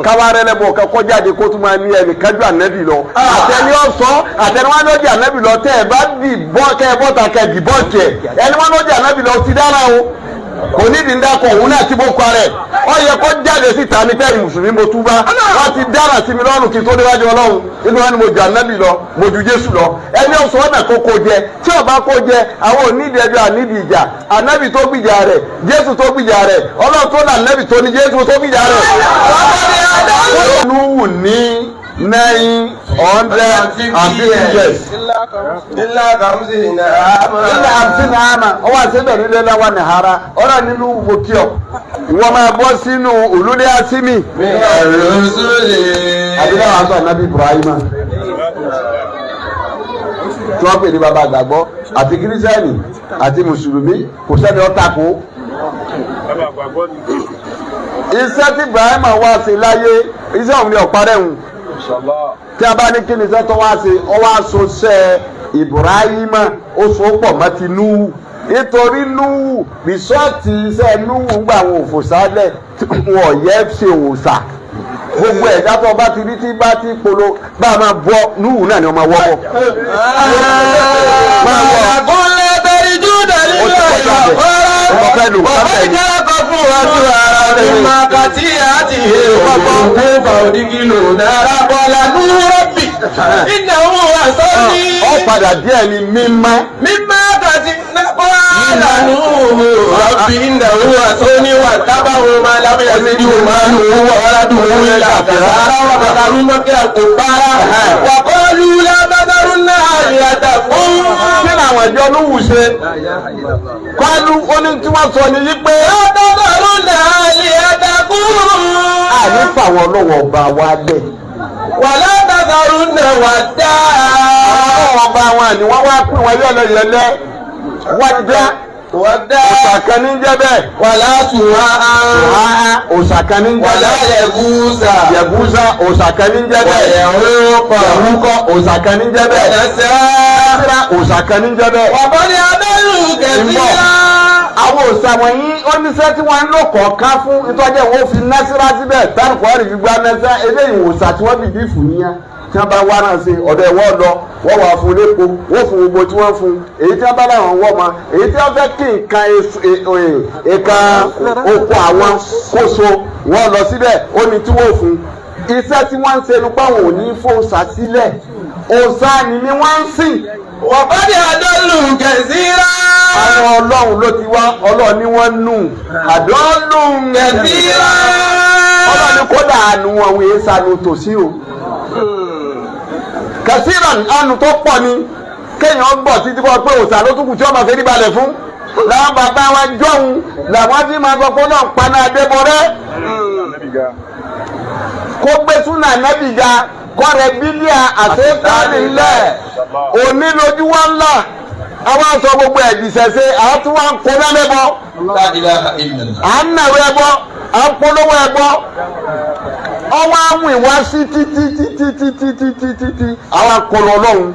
Káwárẹ́ lẹ́bọ̀ kọ́kọ́ jáde kó tún máa ní ẹnì kájú ànábì lọ. Àtẹni ọ̀sọ́ àtẹni wọn lọ́jà ànábì lọ tẹ́ ẹ bá dì bọ́ kẹ́ ẹ bọ́ta kẹ́ ẹ dì bọ́ tiẹ̀. Ẹni wọn lọ́jà ànábì lọ ti dára o. Kò nídìí ń dákọ̀ òun náà ti bó kọ rẹ̀. Ó yẹ kó jáde síta ní tẹ́rì mùsùlùmí mo túbá. Wọ́n ti dára sí mi lọ́rùn kí n tó déwájú Ọlọ́run. Inú wa ni mo ju ànábì lọ, mo ju Jésù lọ. Ẹni ọ̀sán ọ̀nà kó kó jẹ. Tí ó bá kó jẹ, àwọn onídìí ẹjọ́ ànídìí ìjà. Ànábì tó gbìjà rẹ̀, Jésù tó gbìjà rẹ̀, Ọlọ́run tó là ànábì tó ní Jésù tó gbìjà rẹ̀. Núhù ní 950 years. Ilá kàmsì náà. Ilẹ̀ àti nàámà ọwọ́ àṣẹbẹ̀ nílé lọ́wọ́ nìhara ọ̀rọ̀ nínú wo kí ọ. Ìwọ máa bọ́ sínú òlúlé àsímì. Mi àrùsùlì. Àbílẹ̀ wàá sọ ànábì Ibrahima. Tí wọ́n pè ní bàbá àgbàgbọ́ àti kírísítẹ́nì àti mùsùlùmí kò sẹ́ni ó tako. Iṣẹ́ tí Ibrahima wá ṣe láyé iṣẹ́ òun ni ọ̀parẹ́ òun. Tí a bá ní kí ni iṣẹ́ tó wá ṣe ọ wá so ṣẹ́ Ibrahima ó so pọ̀ mọ́ ti Núhù nítorí Núhù rìsọ́ọ̀tì iṣẹ́ Núhù ń gbà àwọn òfò sálẹ̀ tí wọn yẹ ṣe òòṣà gbogbo ẹ̀dá tó bá ti rí tí bá ti polo bá a máa bọ Núhù náà ni wọ́n máa wọ́ bọ̀. Máa wọ̀. Àkúnlẹ̀ tẹ̀rí Júdà Ó nínú ti kọjá ẹ̀yọ̀ bẹ̀. Ọmọ fẹ́ lù Bàbá káfẹ́ ni. ìjọba fún wa tó ara rẹ̀ máa kà tí a ti he òkú kó òdìgìlò náírà bọ́lá núrọ́bì. Ìnáwó àsọ́ní. Ọ padà díẹ̀ ni mímọ́. Mímọ́ kàtí bọ́lá núrọ́bì ìnáwó àsọ́ní wà tábàwò máa lábẹ́yà sí ní òmánú wà wàládùn ìlà àkàrà wà bàtàrú mọ́kẹ́ àkóbára wà kọ́lù lábàtàrú náà àyàtàkùn. Kí làwọn ìjọ Núhù ṣe? Kọ́lù ó ní tí wọ́n sọ ni wípé Látàbàrú náà lè àtàkùn. àní fàwọn ọlọ́wọ́ ọba wa lẹ̀. Wà látàbàrú náà wà dáa. Àwọn ọba wọn ni wọ́n wá pín wọn yẹ́lẹyẹ̀lẹ. Wọ́n dá Wà dáa. òòṣà kan ní jẹ́ bẹ́ẹ̀. Wà látùwá. Wàá òòṣà kan ní Wà jẹ́ bẹ́ẹ̀. láyẹ̀gúsà. Yẹ̀gúsà òòṣà kan ní jẹ́ Wà bẹ́ẹ̀. yẹ̀húkọ̀. Yẹ̀húkọ̀ òòṣà kan ní jẹ́ Wà bẹ́ẹ̀. násírà. Síra òòṣà kan ní jẹ́ bẹ́ẹ̀. Wà bọ́lí abẹ́rù kẹ̀síra. Àwọn òòṣà wọ̀nyí ó níṣẹ́ tí wọ́n ń lò kọ̀ọ̀kan fún ìtọ́jú wọn ó fi násírà síbẹ̀ tánùkọ́ rẹ̀ fi gba násírà eléyìí òòṣà tí wọ́n bìbí fún yẹn tí wọ́n bá wá náà ṣe ọ̀dọ̀ ẹ̀wọ́ lọ wọ́n wà fún lépo wọ́n fún gbogbo tí wọ́n fún èyí tí wọ́n bá láwọn wọ́ ma èyí tí wọ́n fẹ́ kí nǹkan nǹkan oko àwọn kóso wọ́n lọ síbẹ̀ ó ní tí wọ́n fún iṣẹ́ tí wọ́n ń ṣe nípa wọn ò ní fòòṣà sílẹ̀ òòṣà ni ni wọ́n ń sìn. Wà bọ́lí abẹ́rù kẹ̀síra. Àwọn ọlọ́run ló ti wá ọlọ́run ni wọ́n nù àdọ́lù Kẹ̀síra. ọlọ́run ni kódà àánú wọn wòye sanu tòsí o. Kẹsíra àánú tó pọ̀ ni kéèyàn gbọ̀ títí kọ́ pé òòṣà ló tún kù tí wọ́n máa fi rí balẹ̀ fún. Làwọn bàbá wa jọ̀hún làwọn tí máa sọ pé náà paná adébọrẹ́ kó gbé súnà nẹ́bì ga kọ́rẹ́ bílíà àṣetánì ńlẹ̀ òní lójú wa ńlá àwọn sọ gbogbo ẹ̀dì ṣẹ̀ṣẹ̀ àwọn tí wọ́n ń kó lẹ́lẹ́bọ La ilaha illallah. à ń nàró ẹbọ à ń polówó ẹbọ ọwọ́ àwọn ìwá sí títí títí títí títí títí àwọn akọlọ ọlọ́run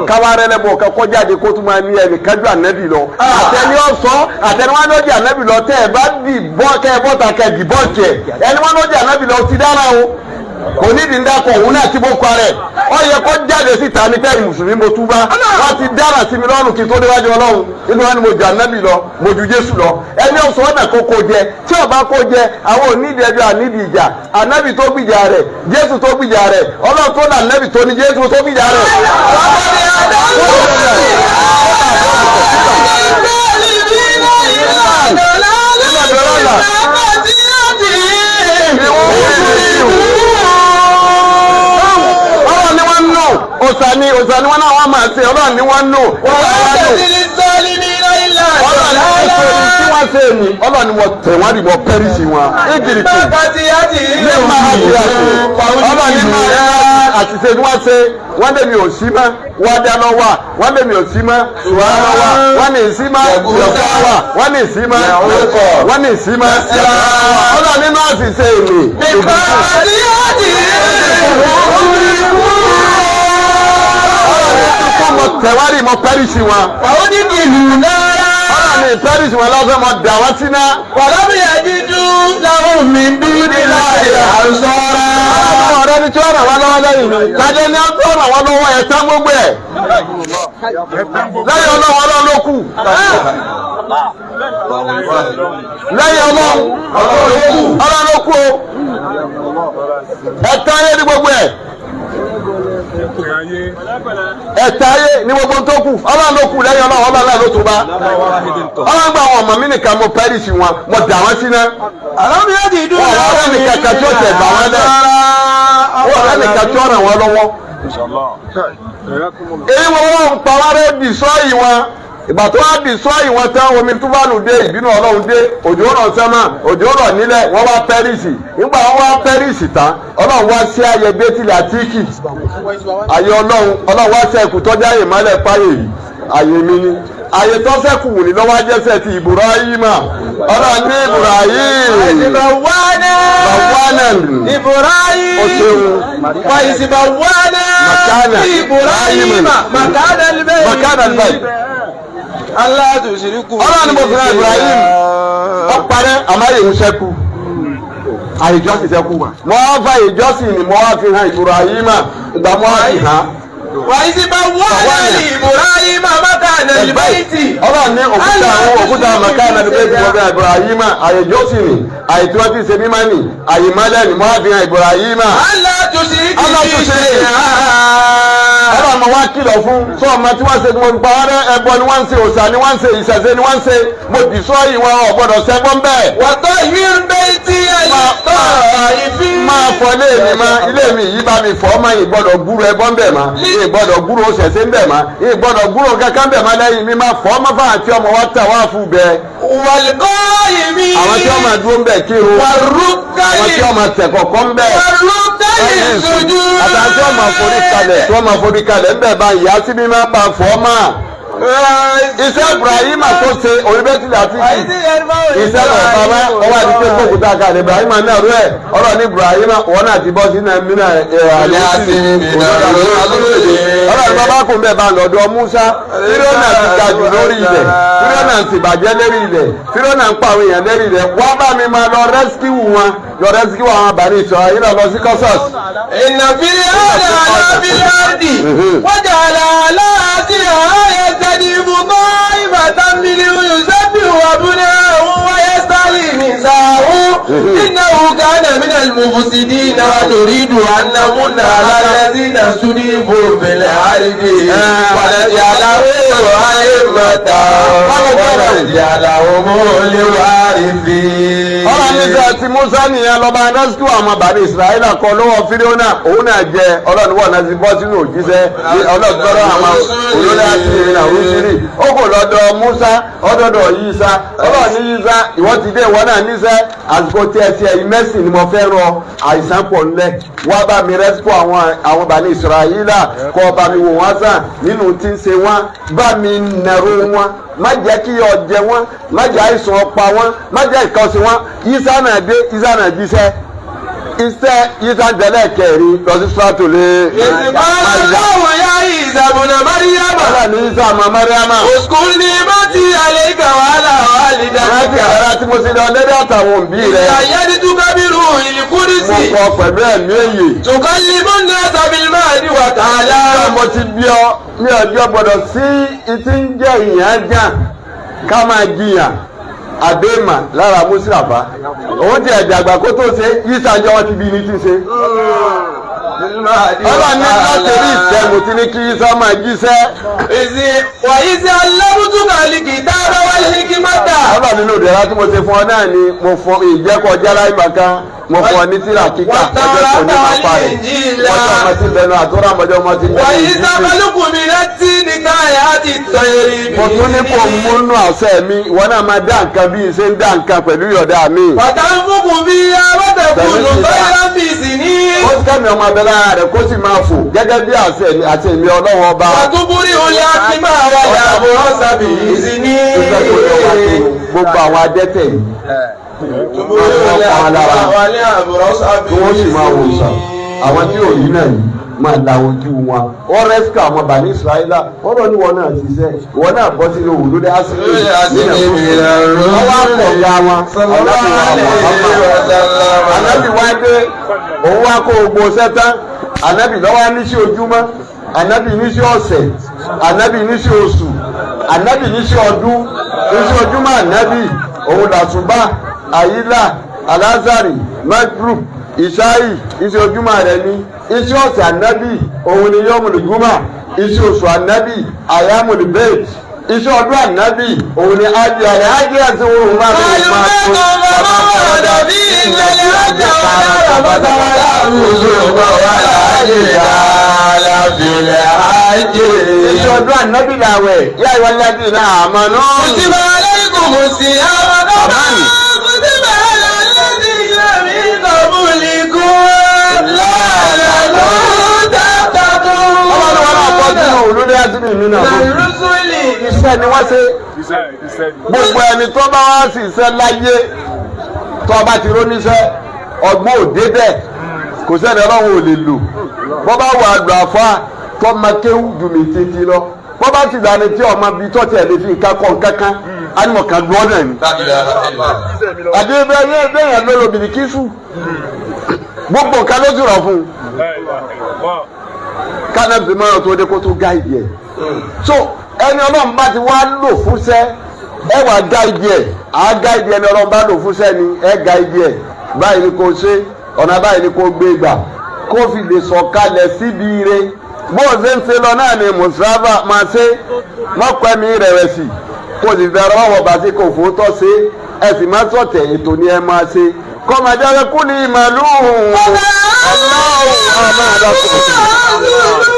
káwárẹ́ lẹ́bọ̀ kọ́kọ́ jáde kó tún máa ní ẹnì kájú ànẹ́bì lọ àtẹni ọ̀sọ́ àtẹni wọn lọ́jà ànẹ́bì lọ tẹ́ ẹ bá dì bọ́ kẹ́ ẹ bọ́ta kẹ́ ẹ dì bọ́ tiẹ̀ ẹni wọn lọ́jà ànẹ́bì lọ ti dára o kò nídìí ń dákọ̀ òun náà ti bó kọ rẹ̀ ó yẹ kó jáde síta ní tẹ́rì mùsùlùmí mo túbá wọ́n ti dára sí mi lọ́rùn kí n tó déwájú ọlọ́run inú wa ni mo ju ànábì lọ mo ju Jésù lọ ẹni ọ̀sán ọ̀nà kó kó jẹ tí ó bá kó jẹ àwọn onídìí ẹjọ́ ànídìí ìjà ànábì tó gbìjà rẹ̀ Jésù tó gbìjà rẹ̀ ọlọ́run tó là ànábì tó ní Jésù tó gbìjà rẹ̀. Ọlọ́run ni wọ́n ń nù òòṣà ni òòṣà ni wọ́n náà wọ́n máa ṣe ọlọ́run ni wọ́n ń nù. Ọlọ́run ni wọ́n ṣe ní tí wọ́n ṣe ní ọlọ́run ni wọ́n tẹ̀ wọ́n rí wọ́n pẹ́rìsì wọn. Ìgìrì kù ní máa ṣe àṣe ọlọ́run ní máa ṣe àṣìṣe ni wọ́n ṣe wọ́n lè mi ò sí mọ́ wọ́n dá lọ wà wọ́n lè mi ò sí mọ́ ṣùgbọ́n lọ wà wọ́n ní sí mọ́ yọ̀kọ́ wà wọ́n ní sí mọ́ wọ́n ní sí mọ́ ọlọ́run nínú àṣìṣe mi. Kó mo tẹ̀wárì mo pẹ́rìsì wọn. Ọlọ́run ní pẹ́rìsì wọn lọ́sẹ̀ mo dà wọ́n síná. لهم من دون الله أنصارا. Àwọn ọ̀rẹ́ ni tí wọ́n ràn wá lọ́wọ́ lẹ́yìn mi. Tàdé ni wọ́n ràn wá lọ́wọ́ ẹ̀ tán gbogbo ẹ̀. Lẹ́yìn Ọlọ́run, Ọlọ́run ló kù. Lẹ́yìn Ọlọ́run, Ọlọ́run ló kù o. Ẹ̀tàn ayé ní gbogbo ẹ̀. Ẹ̀tàn ayé ní gbogbo tó kù. Ọlọ́run ló kù lẹ́yìn Ọlọ́run, Ọlọ́run náà ló tún bá. Ọlọ́run gba àwọn ọmọ mi nìkan, mo pẹ́rìsì wọn, mo dà wọ́n síná. ألم يجدوا Wọ́n wá rẹ́ nìkan kan tí ó tẹ̀ bà wọ́n lẹ̀. Wọ́n rẹ́ nìkan tí ó ràn wọ́n lọ́wọ́. Èyí wọn wọ́n ń pa wá rẹ́ bì sọ́ọ̀yì wọn. Ìgbà tó wá bì sọ́ọ̀yì wọn tán, omi túbánù dé, ìbínú Ọlọ́run dé, òjò rọ̀ sánmà, òjò rọ̀ nílẹ̀, wọ́n wá pẹ́rìsì. Nígbà wọ́n wá pẹ́rìsì tán, Ọlọ́run wá sí ayé Bẹ́tìlì àtíkì. Ayé Ọlọ́run, Ọlọ́run wá sẹ́kù tọ́jú ayé mọ́lẹ̀ páyé yìí. Ayé mi ni. Ayé tó sẹ́kù wù ní lọ́wọ́ ajẹ́sẹ̀ ti Ibrahima. Ọlọ́run ní Ibrahim. بوانا Bàwánà. إبراهيم Ó ṣeun. وإذ بوانا مكان إبراهيم مكان البيت مكان البيت. ألا تشركوا Ọlọ́run ni mo fi rán Ibrahim. Ó parẹ́ àmọ́ àyè ń ṣẹ́kù. Àìjọsìn ṣẹ́kù. Mo wá fa ìjọsìn ni mo wá fi hàn Ibrahima. Ìgbà mo wá fi hàn. وإذ بوانا لإبراهيم مكان البيت Ọlọ́run ní òkúta àwọn òkúta màkà náà ní bẹ́ẹ̀ tí mo fi hàn Ibrahima. Àìjọsìn ni àyè tí wọ́n ti ṣe mímọ́ ni àyè mọ́lẹ̀ ni mo wá fi hàn Ibrahima. ألا تشرك ألا بي تشرك. شيئا Ọlọ́run mo wá kìlọ̀ fún sọ ọmọ tí wọ́n ṣe tí mo fi pa wọ́n rẹ́, ẹbọ ni wọ́n ń ṣe, òòṣà ni wọ́n ń ṣe, ìṣẹ̀ṣe ni wọ́n ń ṣe, mo dì sọ́ ìwọ ọ̀gbọ́dọ̀ ṣẹ́gbọ́n bẹ́ẹ̀. وطهر بيتي للطائفين Máa fọ ilé mi mọ́, ilé mi yìí bá mi fọ́ mọ́, ìgbọ́dọ̀ gbúrò ẹbọ ń bẹ̀ mọ́, ìgbọ́dọ̀ gbúrò ṣẹ̀ṣẹ̀ ń bẹ̀ mọ́, ìgbọ́dọ̀ gbúrò kankan bẹ̀ mọ́ lẹ́yìn mi, máa fọ́ mọ́ fún àti ọmọ wa tà wá fún bẹ́ẹ̀. والقائمين Àwọn tí wọ́n máa dúró ń bẹ̀ kírun, والركع àwọn tí wọ́n máa tẹ̀ kọ̀ọ̀kan ń bẹ̀. والركع السجود Àtàwọn tí wọ́n máa forí kalẹ̀, tí wọ́n máa forí kalẹ̀ ń bẹ̀ bá ìyá sí mi máa bá fọ́ mọ́. Iṣẹ́ Ibrahima tó ṣe oníbẹ̀tìlẹ̀ àti iṣẹ́ náà bàbá ọwọ́ àti pé kókòtà kalẹ̀ Ibrahima náà rẹ̀ ọ̀rọ̀ ní Ibrahima wọn náà ti bọ́ sínú ẹ̀mí náà ẹ̀ àlẹ́ sí ọ̀rọ̀ ní bàbá kò ń bẹ̀ bá lọ́dọ̀ Musa. Fírónà ti ga jù lórí ilẹ̀, Fírónà ti bàjẹ́ lérí ilẹ̀, Fírónà ń pa àwọn èèyàn lérí ilẹ̀. Wá bá mi máa lọ rẹ́síkìwù wọn, lọ rẹ́síkìwù àwọn àbáni ìṣọ́ yìí lọ sí kọ́sọ̀s. إن فرعون علا في الأرض وجعل أهلها يستضعف طائفة منهم يذبح أبناءهم ويستحيي نساءهم إنه كان من المفسدين ونريد أن نمن على الذين استضعفوا في الأرض ونجعلهم أئمة ونجعلهم الوارثين. Ọlọ́run ní sẹ́ ti Musa nìyẹn lọ́ba rẹ́síkú àwọn bàbá Israẹli kọ lọ́wọ́ Fírónà, òun náà jẹ Ọlọ́run wọ̀ náà ti bọ́ sínú òjíṣẹ́ Ọlọ́run tọ́lọ́ àwọn olórí àti ìrìnà rúṣírì. Ó kò lọ́dọ̀ Musa, ọdọọdọ Yísà. Ọlọ́run ní Yísà, ìwọ ti dé, ìwọ náà níṣẹ́ àsìkò tiẹ̀ tiẹ̀ yìí mẹ́sìn ni mo fẹ́ rọ àìsàn pọ̀ ńlẹ̀. Wá bá mi rẹ́síkú àwọn bàbá Israẹli kọ́ bá mi wò wọ́n sàn nínú tí ń ṣe wọ́n, bá mi nàró wọn, má jẹ́ kí ọjẹ wọn, má jẹ́ àìsàn ọ̀pá wọn, má jẹ́ ìkọsí wọn. Yísà náà dé, Yísà náà jíṣẹ́ iṣẹ́ Yísà jẹ́lẹ̀ kẹrin lọ sí sọ́tò lé. إذ قال الله يا عيسى ابن مريم Ọlọ́run ní Yísà ọmọ Mariama. اذكر نعمتي عليك وعلى Rántí والدتك àrà tí mo ti lọ lédè àtàwọn òbí rẹ̀. أيدتك بروح Mo القدس kọ pẹ̀lú ẹ̀mí èyè. تكلم الناس بالمهد وكهلا Nígbà mo ti bí ọ ní ọjọ́ gbọ́dọ̀ sí ìtí ń jẹ́ ìyàn jà ká máa jiyàn àbẹ́ẹ̀mà lára Mùsùlùmá. Òun ti ẹ̀dàgbà àgbà kó tó ṣe Yísà jẹ́ wọ́n ti bí ní ti ṣe. Ọlọ́run ní láti rí ìtẹ́ mo ti ní kí Yísà máa jíṣẹ́. وإذ علمتك الكتاب والحكمة Ọlọ́run nínú ìdẹ̀ra tí mo ṣe fún ọ náà ni mo fọ ìjẹ́kọ̀ọ́jà láì màkà, mo fún ọ ní tírà kíkà ọjọ́ kò ní máa pa rẹ̀. Ọjọ́ ọmọ ti bẹnu àtúrà ọmọdé ọmọ ti bẹnu وإذ ìjísí. خلق من الطين كهيئة الطير Mo tún ní kó múnú àṣẹ mi, ìwọ náà máa dá nǹkan bí ṣe ń dá nǹkan pẹ̀lú ìyọ̀dá mi. فتنفخ فيها وتكون طيرا بإذني Ó sì kẹ́mi ọmọ abẹ lára rẹ̀ kó sì máa fò gẹ́gẹ́ bí àṣẹ mi àti èmi Ọlọ́run ọba. وتبرئ الأكمه والأبرص بإذني Gbogbo àwọn adẹ́tẹ̀ yìí tí wọ́n sì máa wò sàn, àwọn tí ò rí náà yìí Máa la ojú wọn. Wọ́n rẹ́síkà àwọn bàní Israẹla. Ọ̀rọ̀ ni wọn náà ṣiṣẹ́. Wọn náà bọ́ sínú òwúlódé asílẹ̀. Wọ́n wá pọ̀ ga wọn. Ànábì wá dé, òun wá kó gbogbo sẹ́tán. Ànábì lọ́wọ́ ní sí ojúmọ́, Ànábì ní sí ọ̀sẹ̀, Ànábì ní sí oṣù, Ànábì ní sí ọdún, ní sí ojúmọ́ Ànábì, òun làtúbà, àyílà, alázàrì, magrub, ìṣáì, iṣẹ́ ojúmọ́ rẹ̀ ni. Iṣẹ́ ọ̀sẹ̀ Ànábì, òun ni yọmùlùgúmà, iṣẹ́ oṣù Ànábì, àyàmùlùbẹ́ẹ̀tì, iṣẹ́ ọdún Ànábì, òun ni ájì àrẹ ájì àti òun máa fi máa tó. Iṣẹ́ ọdún Ànábì làwẹ̀ yá ìwà láti náà àmọ́ náà. كتب عليكم الصيام كما كتب على الذين من قبلكم لعلكم تتقون. Ọlọ́run wọn náà bọ́ sínú òlúdé àti ìlú náà. الرسل Iṣẹ́ ni wọ́n ṣe. Gbogbo ẹni tó bá wá sí iṣẹ́ láyé tó bá ti róníṣẹ́ ọgbọ́n òde bẹ́ẹ̀ kò sẹ́ni Ọlọ́run ò lè lò. Bọ́ bá wà lọ àfa tó máa kéwù jù mí títí lọ. Bọ́ bá ti lànà tí ọmọ bíi tó tiẹ̀ lè fi nǹkan kọ́ nǹkan kan á ní mọ̀ká lọ́ náà ni. Àti bẹ́ẹ̀ bẹ́ẹ̀ yẹn ló lo bìrìkísù. Gbogbo nǹkan ló sì rọ̀ fún un. Kánẹ́bì mọ́ràn tó dé kó tó gáìdì ẹ̀. So ẹni Ọlọ́run bá ti wá lò fúnṣẹ́, ẹ wà gáìdì ẹ̀, á gáìdì ẹni Ọlọ́run bá lò fúnṣẹ́ ni ẹ gáìdì ẹ̀. Báyìí ni kò ṣe, ọ̀nà báyìí ni kò gbé gbà kó fi lè sọ̀kalẹ̀ síbi ire. Bó o ṣe ń ṣe lọ náà ni mùsùlùmá máa ṣe mọ́pẹ́mi rẹ̀wẹ̀sì kó o sì fẹ́ ọwọ́ bá sí kò fòótọ́ ṣe ẹ sì má sọ̀tẹ̀ ètò ni ẹ máa ṣe. Kọ́mọdé kú ní màlúù ọlọ́run ọmọ àdàkùn.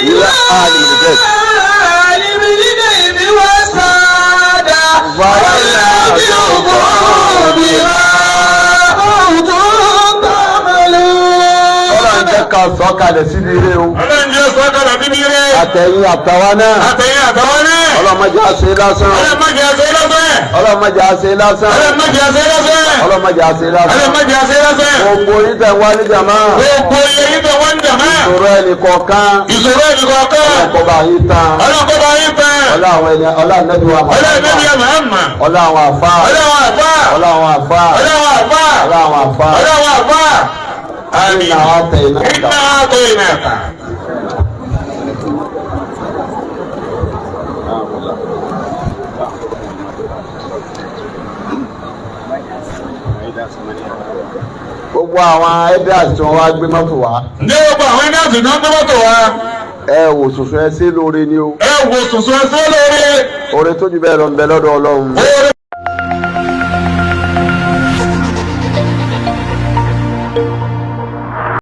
إلى عالم الغيب والشهادة وينبئكم بما كنتم تعملون. Ọlọ́run jẹ́ ká sọ̀kalẹ̀ síbi ire o. Ọlọ́run jẹ́ sọ́kàlà bíbí rẹ̀. Àtẹ̀yìn àtàwa náà. Àtẹ̀yìn àtàwọn náà. Ọlọ́run má jẹ́ á ṣe lásán. Ọlọ́run má jẹ́ àṣẹ lọ́sẹ̀. Ọlọ́run má jẹ́ á ṣe lásán. Ọlọ́run má jẹ́ àṣẹ lọ́sẹ̀. Ọlọ́run má jẹ́ á ṣe lásán. Ọlọ́run má jẹ́ àṣẹ lọ́sẹ̀. Gbogbo yín tẹ̀ wá ní jàmá. Gbogbo iye yìí tó wọ́n ń jàmá. Ìṣòro ẹnì kọ̀ọ̀kan. Ìṣòro ẹnì kọ̀ọ̀kan. Ọlọ́run kó bá yín tán. Ọlọ́run kó bá yín tán. Ọlá àwọn ẹni ọlá Ànábì wa Ọlọ́run Nábì Muhammad. Muhammad. Ọlá àwọn àfáà. Ọlọ́run àfáà. Ọlá àwọn àfáà. Ọlọ́run àfáà. Ọlá àwọn àfáà. Ọlọ́run àfáà. Àmín. Inna a'tainaka. Inna a'tainaka. Gbogbo àwọn elders tí wọ́n wá gbé mọ́tò wá. Ǹjẹ́ gbogbo àwọn ẹni àti ìná gbé mọ́tò wa? Ẹ wò sùsùn ẹ sí lóore ni o. Ẹ wò sùsùn ẹ sí lóore. Oore tó jù bẹ́ẹ̀ lọ ń bẹ lọ́dọ̀ Ọlọ́run. Oore.